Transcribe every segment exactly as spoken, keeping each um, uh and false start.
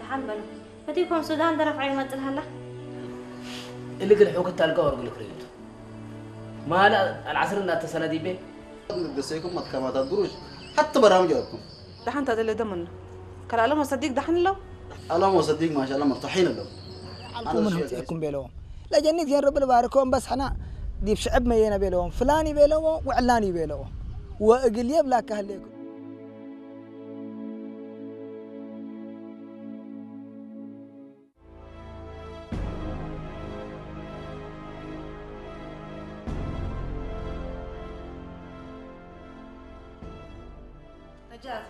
ሐን በሉ። ፈቲኮም ሱዳን ደረፍዐ ይመጽእ ሀላ። እሊ እግል ሑክት አልጋ ወርግ ልክረዩቱ። ማለ አልዐስር እናተሰነ ዲቤ። ገሰይኩም መትከማታት ብሩሽ ሐቲ በራም ጀረብኩም። ደሐን ተአተለ ደምነ። ከለአለም ወሰዲቅ ደሐን እለው? አለም ወሰዲቅ ማሻአላህ መርታሒን እለው። ዐልኩም ምን ህምጽእኩም ቤለዎም። ለጀኒት ዜን ረቢ ልባርኮም በስ ሕና ዲብ ሽዕብ መዬነ ቤለዎም። ፍላን ይቤለዎም ወዕላን ይቤለዎም። ወእግል የብ ላካ ህሌኩም። ነጃት፣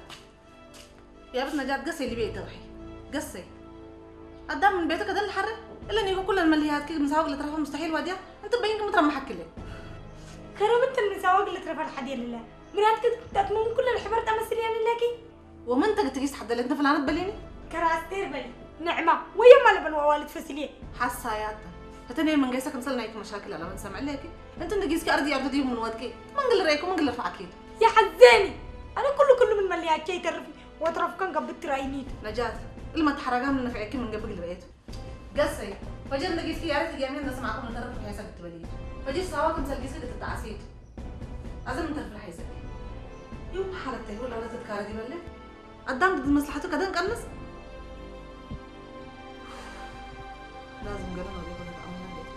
ያብት ነጃት፣ ገሴ ሊቤ ኢተውሒ። ገሴ። አዳም ምን ቤትከ ደል ሐረ? እለ ኒቡ ኩለን መልህያትኪ ምሳወቅ ልትረፈ ሙስተሒል ወድያ፣ እንት በይንክ ምትረመሐክለ። ከረብትን ምሳወቅ ልትረፈ ለሐድ የልለ። ምራትክ ተትመም ኩለን ሕበር ጠመስል ያንለኪ። ወመን ተግትጊስ ሐደለ እንተ ፍላነት በሊኒ? ከረ አስቴር በሊ፣ ንዕማ፣ ወየማ ለበን ወአዋልድ ፈሲልዬ። ሐሳያተ። ህተኔ መንገይሰ ክምሰል ናይክ መሻክል አለበን ሰምዕሌኪ። እንት ንጊስኪ አርድ ያርዱ ዲቡ ምን ወድቂ? መንግል ረይኩ መንግል ርፍዓኪ። ያ ሐዜኒ፣ አነ ኩሉ ኩሉ ምን መልያቼ ይተርፍኒ ወትረፍከን ገብት ትራይኒት። ነጃት፣ እልመ ተሐረጋ ምን ነፍዔኪ ምን ገብእ ግልበኤቱ። ገሰይ፣ ፈጀር ንጊስኪ ያረት እያሜን ነስማዕኩም እንተረፍ ርሕያሰ ልትበልዩ። ፈጅር ሳዋ ክምሰል ጊስኪ ልትተዓሲት። አዘ ምን ተርፍ ለሐይሰኪ። ይሁን ሓለተይ ወላ ለትትካረድ ይበልዕ። አዳም ድድ መስለሐቱ ከደን ቀንስ። ላዝም ገለ ወዴ ወለ ተአምና ቤት።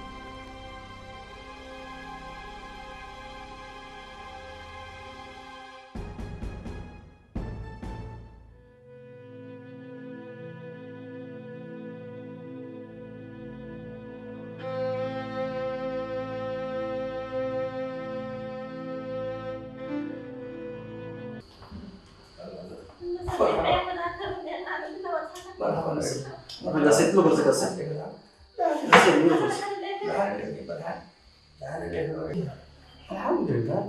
አልሐምዱሊላህ፣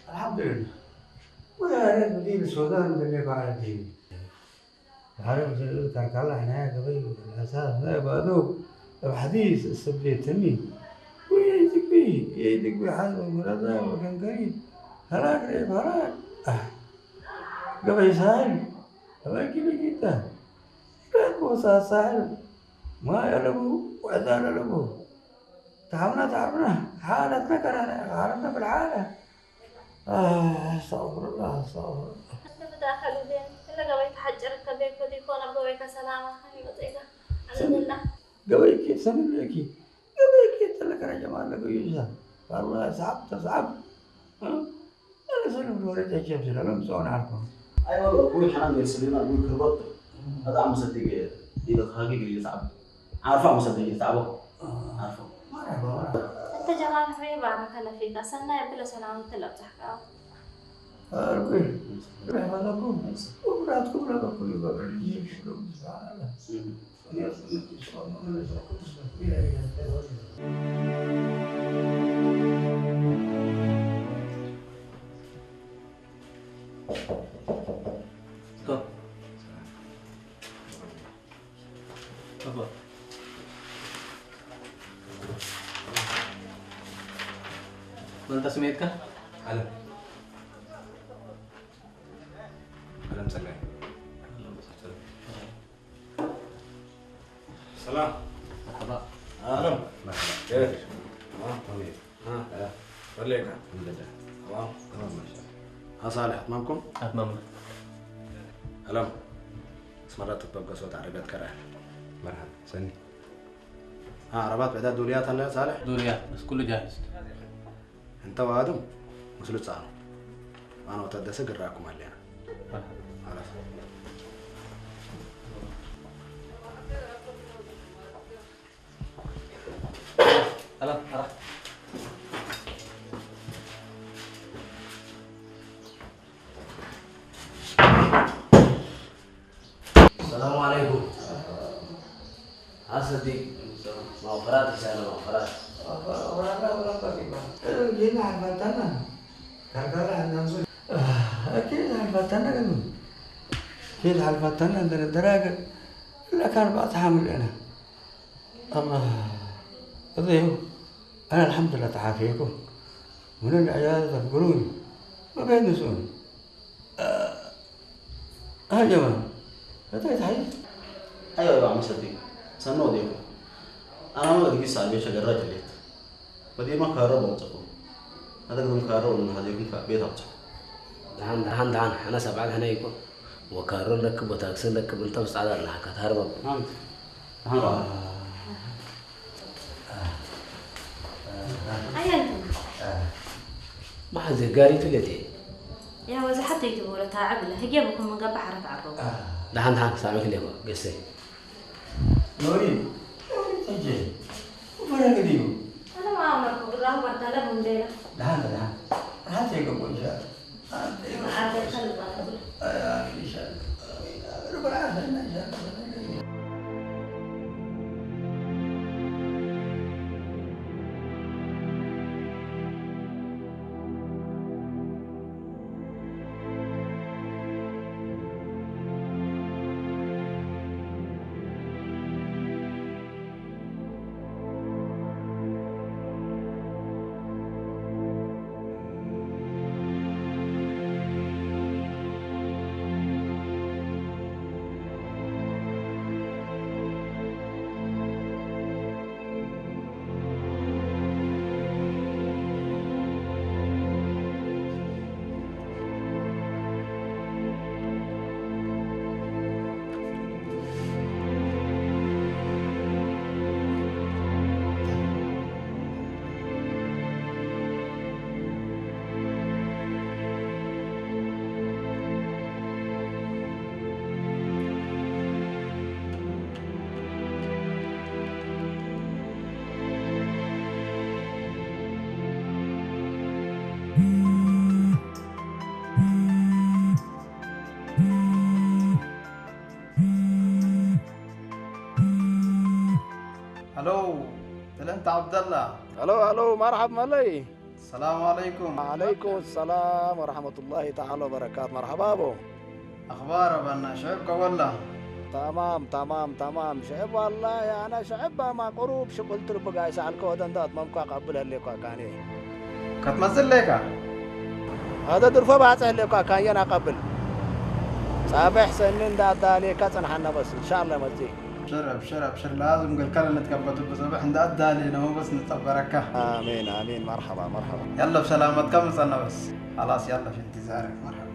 አልሐምዱሊላህ። ወላ አነ ሙዲር ሱዳን እንደሌ ባዕድ። ለሐረብ ዝርር ታርካላ ሕናያ ገበይ ወደላሳ ናይ ባዶ እብ ሐዲስ እሰብሌትኒ። ወየኢትግቢ፣ የኢትግቢ ሐዝ ወመረዛ ወከንከኒ። ሀላክ ሬብ ሀላክ። አህ። ገበይ ሳህል። ገበይ ኪሎ ቂጣ። ገበይ ቦሳ ሳህል። ማይ አለቡ፣ ወዕዳን አለቡ። ተሐምና ተሐምና። ሓለትነ ከራነ፣ ሓለትነ ብልሓለ። አህ፣ አስተግፍሩላህ፣ አስተግፍሩላህ። አስነፍት አከሉ ቤን፣ እለ ገበይ ተሐጭር እከ ቤኮ ዲኮን፣ አብ ገበይከ ሰላም አከኒ ወጤከ። አልሐምዱሊላህ። ገበይኪ ሰኒ ብለኪ፣ ገበይኪ ተለከ ረጀማ ለገዩሳ። አላህ ሰዓብ ተሰዓብ። እ? አለ ሰኒ ብሎ ወሬ ተጀብ ስለ ለምጸውን አልኮ። አይወ፣ አቡይ ሐናን ገይር ስሊና፣ አቡይ ክርበት። በጣም መሰደግ ኢለት ሀጊግ ኢለት አብ። ዓርፋ መሰደግ ኢለት አብ። ዓርፋ። መርሐባ፣ መርሐባ። እንተ ጀማል ሑይ ባረከ ለፊከ፣ ሰናይ እብለ ሰላም እት ለብጸሕከ። አርኩ። ርሕመተኩም ወብራትኩም ለበኩሉ ይበቅል። ስብሓንላህ። መን ተስሜትከ? አለም። አለም ጸጋይ። ሰላም። መርሐባ። አለም። መርሐባ። ኬፍ? ተማም። አሚን። አ። አ። ወሌካ? አልሐምዱሊላህ። ተማም። ተማም ማሻአላህ። አ ሳልሕ አትማምኩም? አትማምና። አለም። አስመራ ትትበገሶት ዐረቢያት ከረ። መርሐባ። ሰኒ። አ፣ ዐረባት ብዕዳት ዶልያት ሀለ ሳልሕ? ዶልያት፣ በስ ኩሉ ጃህዝ። እንተ ወአድም ምስሉ ጻኑ። አነ ወታደሰ ግራኩም አለና። ኸላስ። ሰላሙ ዐለይኩም። አሰዲቅ፣ መግፈራት ይሻለ መግፈራት። ጌና ሐልፋታና፣ ከርካላ ሐናንሱ። አኪድ ሐልፋታና ገኑ። አኪድ ሐልፋታና እንደነ ደራገ ለካን ባጽ ሐምል አና። አላህ እዚሁ አና አልሐምዱሊላህ ተዓፊየኩም። ምን አልዕያድ ተፍግሩኒ ወበይን ንሱኒ። አ፣ አ ጀማል፣ እታይ ተሐይስ? አይወ፣ አይወ፣ አመሰግን። ሰኖ ወዴኩም። አናመ እግል ሳልቤ ሸገራ ጀሌት። ወዴማ ካሮ በምጽኩም። አደግም ካሮ ወንሃዜኩም ከቤት አብጽሑ። ደሐን፣ ደሐን፣ ደሐን። አነ ሰብዐት ሐነ ይኮ። ወካሮ ንረክብ ወታክሲ ንረክብ፣ እንተ ብጻዳ ለሐካት ሀርበብ። አንት። ደሐን። አያንቱ። መሐዜ ጋሪቱ ለቴ። ያ ወዘሐተ ይትቦለ ታዕብ ለ ህጌ ብኩም ምን ገብእ ሐረት ዐረቡ። ደሐን ደሐን ሳዕበክ ሌኮ ገሴ። ኖሪ፣ ኖሪ ተጀ። ወፈረ ግዲዩ። አነ ማ አመርኩ ብራሁ መርተለ ምን ቤለ። ደሐን ደሐን። ራቴ ገቦ ኢንሻአላህ። ሀሎ፣ ትልንት ዐብደላ። ሀሎ፣ ሀሎ፣ መርሐብ መለይ። ሰላም ዐለይኩም። ወዐለይኩም ሰላም ወረሕመቱላሂ ተዓላ ወበረካቱ። መርሐባ አቦ። አኽባር አባና ሽዕብ ከወላ? ተማም፣ ተማም፣ ተማም። ሽዕብ ዋላሂ አነ ሽዕብ አማ ቅሩብ ሽቁል ትርብጋይ ሰአልከ ወደ እንደ አትመምኩ አቀብል ህሌኩ አካኔ። ከትመጽእ ሌከ? አደ ድርፎ ባጽሕ ሌኮ አካንየን አቀብል። ጻብሕ ሰኒ እንደ አዳሌከ ጽንሐነ በስ እንሻአላህ መጽእ። አብሽር፣ አብሽር፣ አብሽር። ላዝም ገልከ ለንትከበቱ ብጽብሕ እንደ አዳሌነ ሁ በስ ንጸበረከ። አሚን፣ አሚን። መርሐባ፣ መርሐባ። ያለ ብሰላመትከ ምጸነ በስ። ኸላስ ያለ ፊ እንትዛርክ። መርሐባ።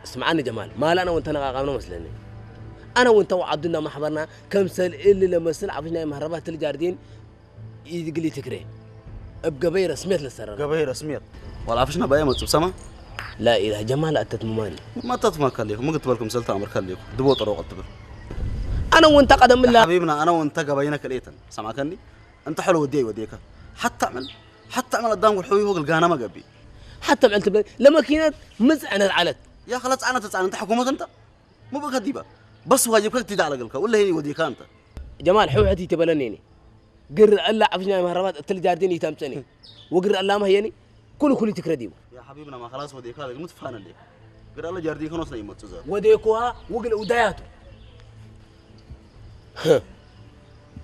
እስምዓኒ ጀማል፣ ማል አነ ወእንተ ነቃቀምነ መስለኒ። አነ ወእንተ ወዐብዱ እንዳ መሕበርና፣ ከምሰል እሊ ለመስል ዐፍሽ ናይ መህረባት እትሊ ጃርዲን ኢድግሊ ትክሬ። እብ ገበይ ረስምየት ለሰረረ። ገበይ ረስምየት? ወለዐፍሽ ነባየ መጽብ ሰማ? ላኢላህ ጀማል አተትምማኒ። መተትማከ ሌኩ፣ ምግት በልኩም ሰልተ አምርከ ሌኩ፣ ድቦ ጠሮቀ ትብል። አነ ወእንተ ቀደም እላ ሐቢብና፣ አነ ወእንተ ገበይነ ክልኤተን። ሰምዐከኒ? እንተ ሐሎ ወዴ ወዴከ። ሐታ ዕመል፣ ሐታ ዕመል አዳም ወልሐዊ ሆ ግልጋናመ ገብእ። ሐታ ዕመል ትብል፣ ለመኪነት ምጽዕነት ዐለት። ያ ኸለ ጸዕነት ትጸዕን፣ እንተ ሕኩመት እንተ? ሙ ብእከ ዲበ? በስ ዋጅብከ ትዳዕ ለገልከ፣ ወለ ህኒ ወዴካ እንተ። ጀማል፣ ሕውሐት ኢትበለኒ ህኒ። ግር እላ ዐፍሽ ናይ መህረባት እትሊ ጃርዲን ኢተምጽእኒ። ወግር እላመ ህየኒ፣ ኩሉ ኩሉ ትክረ ዲቡ። ያ ሐቢብና፣ ማ ኸላስ ወዴካ፣ ለግምት ፋነ ሌክ። ግር እለ ጃርዲን ከኖስ ነኢመጽእ ዘር። ወዴኩሃ ውግል ውዳያቱ።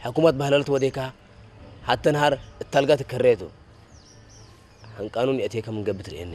ሕኩመት በህለልት ወዴካ፣ ሐተ ነሃር እት ተልጋ ትከሬቱ። ሐንቃኑን የእቴከ ምን ገብእ ትርኤኒ።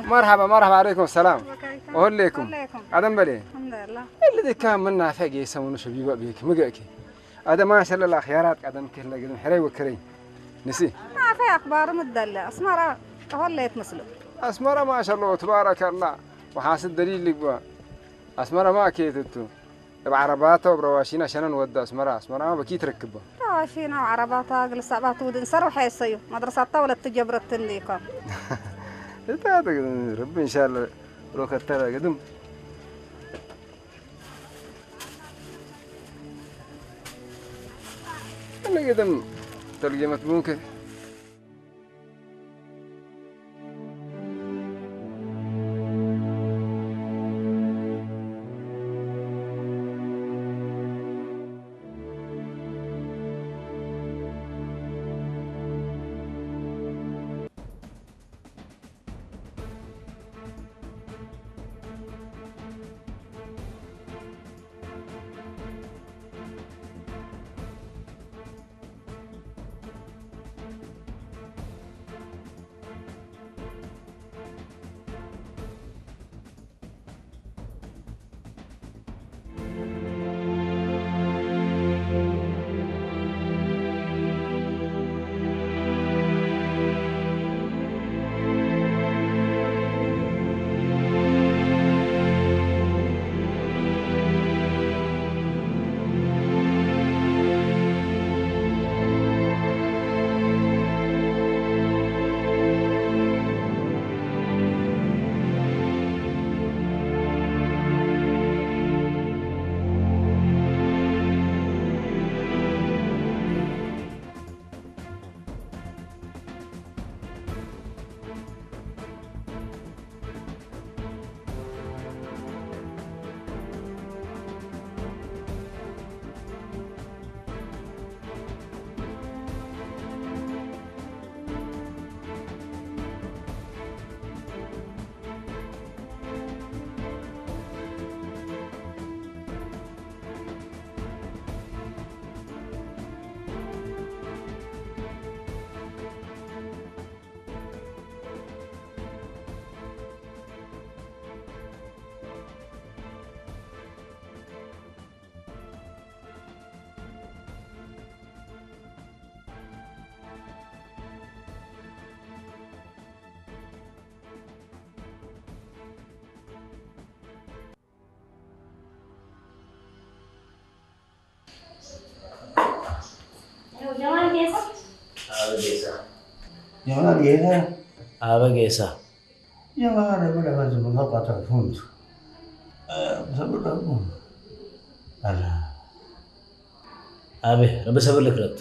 መርሐባ፣ መርሐባ፣ ዐለይኩም ሰላም። ወከይፈ? ወሁሌኩም። ወሌኩም። አደም በሌ። አልሐምዱሊላህ። እሊ ድካ ምን ናፈ ጌሰ ምኑ ሸቢበ ቤክ ምግእኪ። አደም ማሸለላ ኽያራት ቀደም ክለ ግድም ሕረይ ወክረይ። ንሲ። ናፈ አክባሩ ምደለ። አስመራ ወሌት ምስሉ። አስመራ ማሸሎ ትባረከላ። ወሐስድ ደሊል ልግባ። አስመራ ማ ኬትቱ። እብ ዐረባተ ወእብ ረዋሺነ ሸነን ወደ አስመራ። አስመራመ በኪ ትረክበ። ረዋሺነ ወዐረባተ እግል ሰበት ውድ እንሰር ወሐየሰዩ። መድረሳተ ወለት ጀብረት እንዲኮ። እታ ትግ-፣ ረቢ እንሻለ ሮከተለ ግድም። እነ ግድም ተልጌመት ቡንከ። ጀማል ጌሳ። አበ ጌሳ። ጀማል ጌሳ። አበ ጌሳ። ጀማል ረቢ ለመዝም ምን ፈውቅ አጥራፍ ፉንቱ። አ፣ ሰብር ረቢ። አላ። አቤ፣ ረቢ ሰብር ልክረቱ።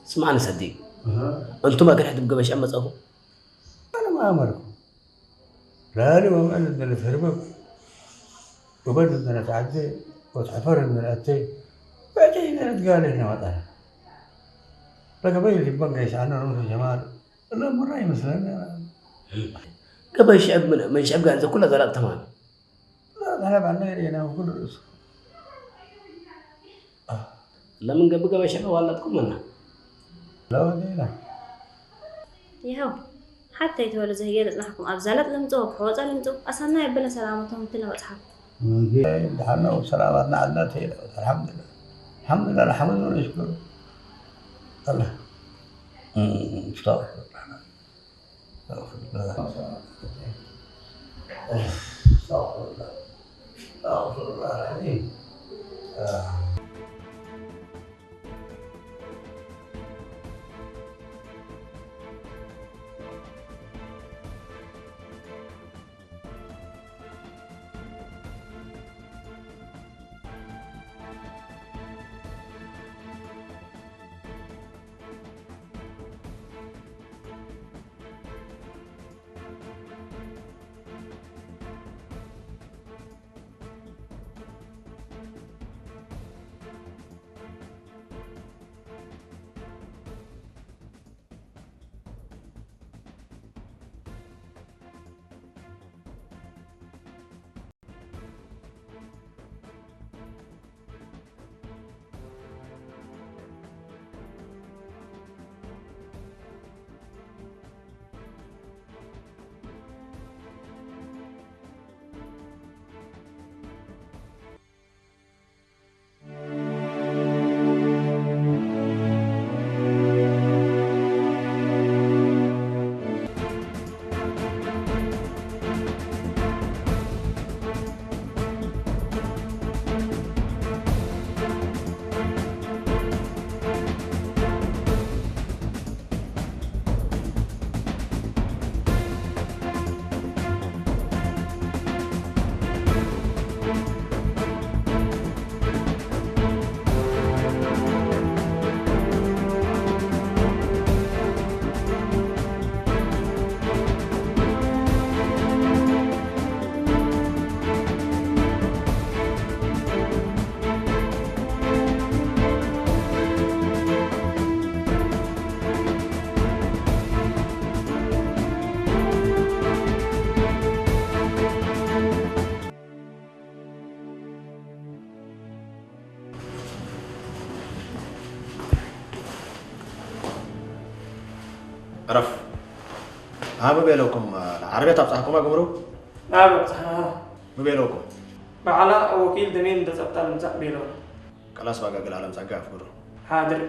ስማዕኒ ሰዲቅ፣ እህ። እንቱመ እግል ሕድ እብ ገበይ ሽዐብ መጸእኩም? አነ ማ አመርኩም። ላሊ ወመን እንዴ ልትህርብብ ወበድ እንዴ ነትዐዴ ወትሐፈር እንዴ ነአቴ፣ በዕድ እንዴ ንትጋሌ ነመጠነ። ለገበይ ዲበን ገይሰአነ ኖሱ ጀማል እለ ምራ ይመስለኒ። ገበይ ሽዕብ ምን፣ ምን ሽዕብ ጋር እንተ ኩለ ዘላቅ ተማን። ዘላቅ ተማን ነገር የነ ኩሉ ርእሱ። ለምን ገብእ ገበይ ሸዐ ዋላድኩም መና? ለወዴነ። ይኸው፣ ሐቴ ኢትወለዘ ህዬ ልጽናሕኩም፣ አብ ዘለጥ ልምጽእ ወብሖጸ ልምጽእ፣ አሰናይ እብለ ሰላመቶም እትለ በጽሐኩም። እንዴ፣ ደሐን ነው፣ ሰላማትና አልናት ሄደ። አልሐምዱሊላህ። አልሐምዱሊላህ፣ ነሐመዱ ወነሽኩሩ። አላህ። እም፣ አስተግፊሩላህ። أستغفر الله. أستغفر الله. أستغفر الله العظيم. آه. ዕረፍ። ሀ፣ ሚ ቤለውኩም? ለዐረብየት አብጽሐኩመ ግምሩክ? ናም አብጽሐ። ሚ ቤለውኩም? በዐላ ወኪል ደሜን እንደ ጸብጣ ልምጸእ ቤለውነ። ከላስ፣ ባጋ እግል አለምጸጋ አፍግሮ። ሓድር።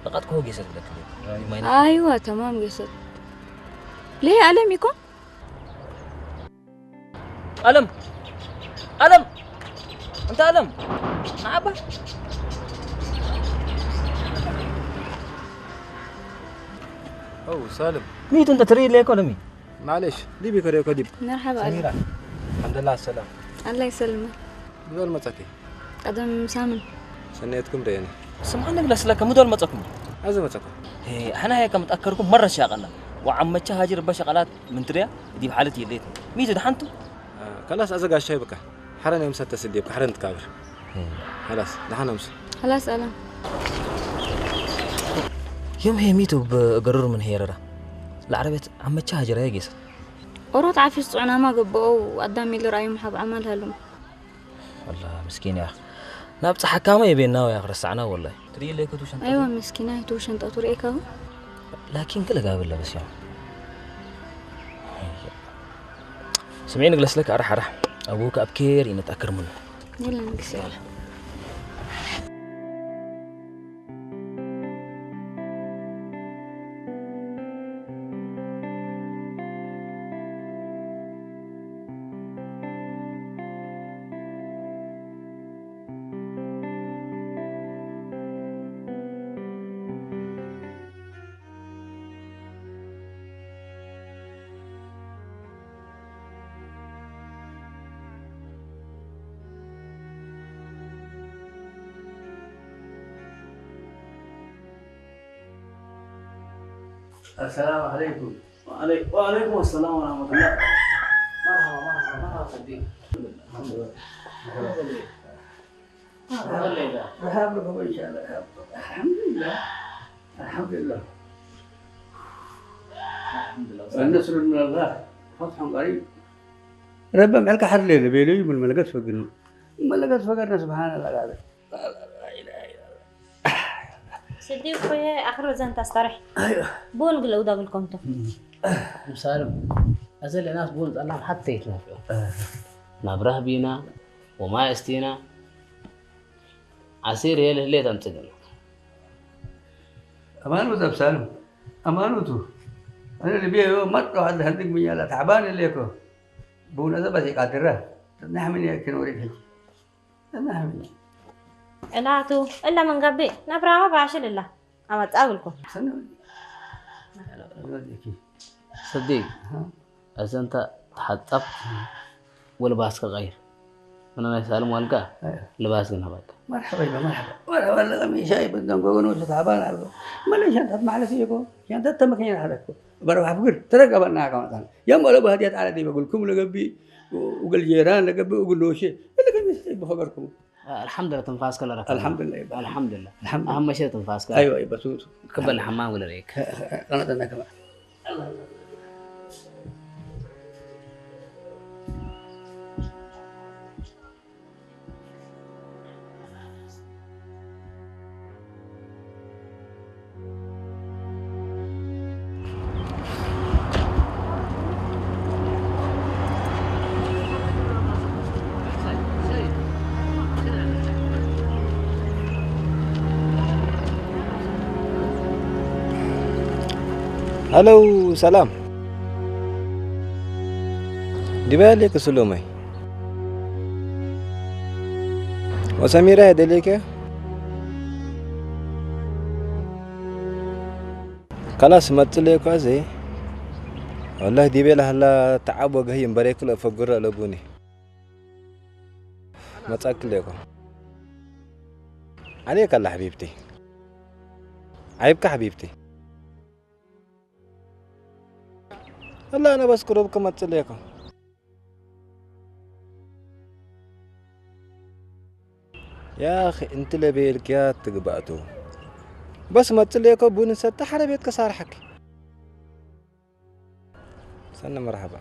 ለቀጥኩ ጌሰት ለክልክ። አይዋ፣ ተማም ጌሰት። ለህ አለም ይኮን? አለም! አለም! እንተ አለም! ነአባ! አው ሳልም። ሚቱ እንተ ትሪ ሌኮ ለሚ። ማለሽ፣ ዲብ ከደው ከዲብ። መርሐባ አለም። ሰሚራ። አልሐምዱሊላህ ሰላም። አላህ ይሰልምክ። ብዛል መጻቴ። ቀደም ሳምን። ሰኔትኩም ደየነ። ስምዐ ንግለስ ለከ፣ ምዶል መጸኩም? አዘ መጸኩም። ሄ፣ አሕና ሄ ከም ተአከርኩም መረ ሸቀለ። ወዐመቸ ሃጅር እበ ሸቀላት ምን ትርያ፣ ዲብ ሓለት ይሌት። ሚቱ ደሐንቱ? አ፣ ከላስ አዘ ጋሻይ ብካ። ሐረን የምሰተ ስዴ ብካ፣ ሐረን ትካብር። ሄ። ከላስ፣ ደሐን አምሱ። ከላስ አለም። ዮም ሄ ሚቱ ብገሩር ምን ሄረራ። ለዐረቤት ዐመቸ ሃጅራየ ጌሰት። ኦሮት ዓፊስ ጽዑናማ ገብአው አዳም ኢልርአዩ መሓብ ዐማል ሀሉም። ወላ ምስኪን ያኽ። ናብ ጸሓካመ የቤናው ያኽ ረሳዕና ወላሂ። ትርኢለይ ከቱ ሸንጠቱ? አይዋ ምስኪናይ ቱ ሸንጠቱ ርኤካሁ? ላኪን ክል ጋብል ለበስ ያው። ስምዒ ንግለስ ለክ አራሕ አራሕ። አቡከ አብኬር ይንጣከር ምኑ። የለ ንግስ ያለ። السلام عليكم. وعلي-، وعليكم السلام ورحمة الله. مرحبا، مرحبا، مرحبا صديق. الحمد لله. الحمد لله. الحمد لله. الحمد لله. الحمد لله. النصر من الله. فتح قريب. ረበ ምዕልከ ሐር ሌለ ቤለዩ ምን መለገት ፈግርነ። መለገት ፈገርነ ስብሓን አላህ ጋር። ስዲቅ ሆዬ፣ አክር ወዘን ታስተርሕ። አይዋ። ቡን ግለ ውዳ ብልኮምቶ። እም። ምሳልም፣ አዘ ለናስ ቡን ጸላም ሐቴ ይትነፍዑ። እ። ናብራህ ቢና፣ ወማይ እስቲና፣ ዐሲር ህዬ ለህሌት አምጽእነ። አማኑ ዘብሳልም፣ አማኑቱ። አነ ልብዬ ዮም መርዶ ሀለ ሀልግ ምኛላ ተዕባን እሌኮ። ቡን አዘ በስ ኢቃድረ። ትናሕ ምን የክን ወሪድ ህጅ። እላቱ እለ ምን ገብእ ነብራመ ባሽል እለ አመጽአ እግልኩም። ሰኒ ወዲ። ሰኒ ወዲ። ስዲቅ፣ አሃ። እዘ እንተ ተሐጸብት ወልባስከ ቀይር። ምነ ናይ ሳልም ዋልጋ አየ። ልባስ ግን ሀበከ። መርሐባ ይበ፣ መርሐባ። መርሐባ ለቀሚሻይ በደንጎ ገኖ ተታባን አልጎ። መለ ሸንተት ማሕለፍ ይጎ። ሸንተት ተመክኘን አለኮ። በረባሕ ፍግር ተረገበና ከመጣን። የም ወለ በህድየት አለ ዲበ እግልኩም ለገብእ ወእግል ጄራን ለገብእ እግል ኖሼ። እለ ከሚስ ይበ ፈገርኩም። አልሐምዱሊላህ፣ ትንፋስከ ለረከበ። አልሐምዱሊላህ ይባል። አልሐምዱሊላህ። አልሐምዱሊላህ። አህመ ሸይ ትንፋስከ። አይዋ፣ ይበሱቱ። ክበል ሐማም ወለሬክ። ቀመጠና ከማ። ሀለው ሰላም። ዲበ ያሌከ ስሉመይ ወሰሚራ የደሌከ? ከላስ መጽእ ሌኮ አዜ። ወላሂ ዲቤ ለሀላ ተዓብ ወገህይ እምበሬክ ለእፈግሮ ለቡኒ። መጽአክ ሌኮ። ዐሌከ አላ ሐቢብቲ። ዐይብከ ሐቢብቲ። እለ አነ በስ ቅሩብክ መጽእ ሌኮ። ያአኺ እንቲ ለቤልክያ ትግባእ ቱ። በስ መጽእ ሌኮ ቡን እንሰተ ሐረ ቤትከ ሳርሐኪ። ሰኒ መርሐባ።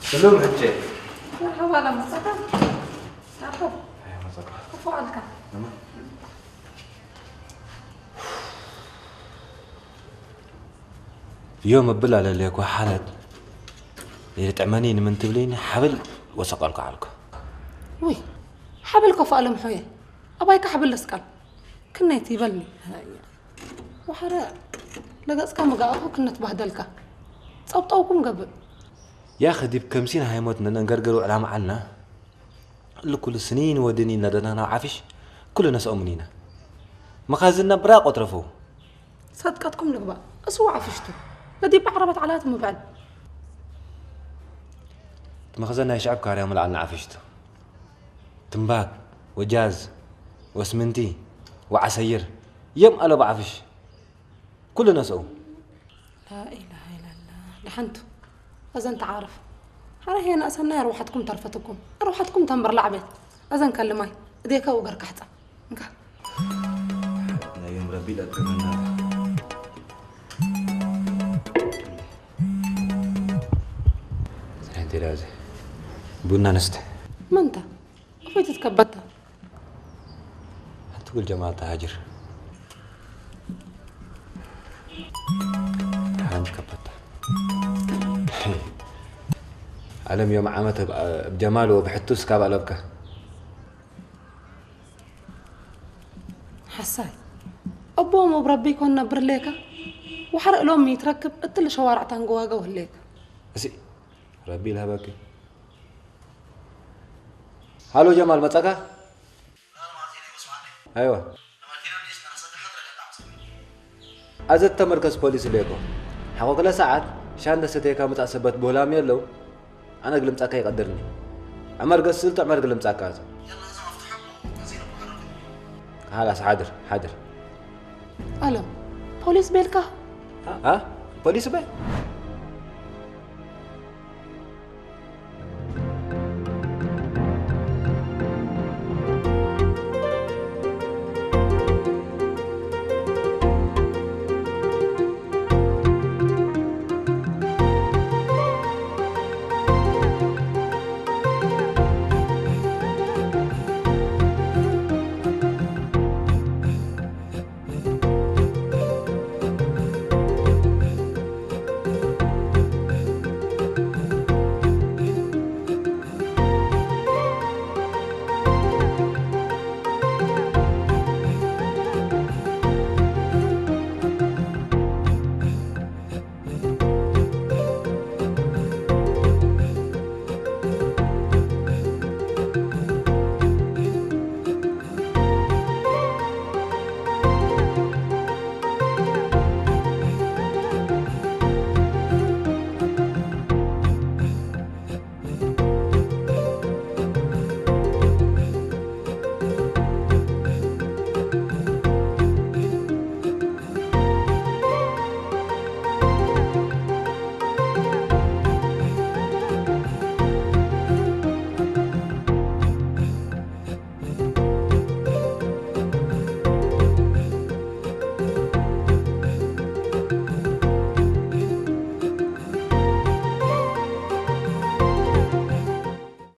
ስሉም ሕቼ። መርሐባ ለመጸካ። አኮ። አይ፣ መጸካ። ክፉ አልካ። ለምን? ዮም እብል አለሌኮ ሓለት ኢልጥዕመኒ ምን ትብሊኒ፣ ሐብል ወሰቀልኮ ዐልኮ። ውይ፣ ሐብል ከፎ አለምሖየ፣ አባይከ ሐብል ለስቀል ክነት ይበልኒ። ወሐረ ለገጽከ ምግአኮ ክነት በህደልከ ጸብጠውኩም ገብእ። ያኸ ዲብ ከምሲን ሃይሞት ነንገርገር ወዕላም ዐልና። እሊ ኩሉ ስኒን ወድኒን ለደነናው ዐፍሽ፣ ኩሉ ነስኦ ምኒነ። መኻዝንና ብራቅ ወትረፈው። ሰድቀትኩም ልግባእ፣ እስው ዐፍሽቱ፣ ለዲብ ዐረበት ዐላት ምብዕል። መኽዘን ናይ ሸዐብ ካርያሙ ለዐልነ ዐፍሽቱ። ትምባክ ወጃዝ ወስምንቲ ወዐሰይር የም አለቡ ዐፍሽ ኩሉ ነስአው። ላኢላሃ ኢላላህ። ደሐንቱ። አዘን ተዓረፍ። ሐረ ሄነ አሰናይ አርወሐትኩም ተርፈትኩም። አርወሐትኩም ተንበር ለዐቤት። አዘን ከልማይ። እዴከ ወእገርከ ሕጸብ። እንካ። ናይ ዮም ረቢ ለአክረመና። ሰላም ቴላዘ። ቡና ነስተ። መንታ? እፎይ ትትከበታ። አትጉል ጀማል ተሃጅር። ሓንጅ ከበታ። አለም ዮም ዓመት እብ፣ እብ ጀማል ወእብ ሕቱ እስካብ አለብከ። ሐሳይ፣ እቦም እብ ረቢ ኢኮን ነብር ሌከ፣ ወሐር እሎም ሚ ትረክብ እትሊ ሸዋርዕ ታንገዋገው ህሌከ። እሲ፣ ረቢ ኢልሀበኪ። ሃሎ ጀማል፣ መጸካ? አይወ። አዘ እተ መርከዝ ፖሊስ ህሌኮ። ሐቆ ክለ ሰዓት ሻንደ ሰቴካ ምጻእ ሰበት ቦህላም የለው። አነ እግል እምጻእካ ኢቀድርኒ። ዐመር ገስልቱ ዐመር እግል እምጻእካ አዘ። ሀላስ ሓድር፣ ሓድር። አለም፣ ፖሊስ ቤልካ? አ? ፖሊስ በ?